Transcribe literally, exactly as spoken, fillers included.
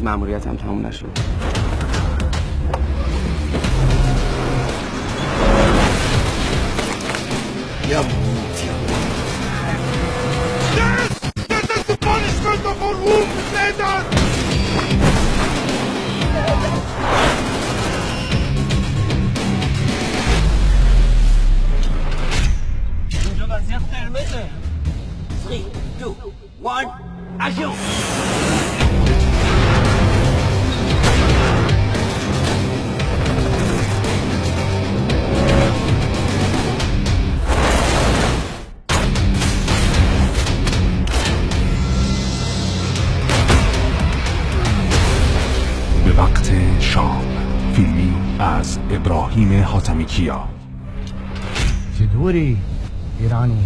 مأموریتم تموم نشد. This, this is the punishment of our wounded leaders! Three, two, one, action! به وقت شام، فیلمی از ابراهیم حاتمی‌کیا. Ji dûrî Îranî.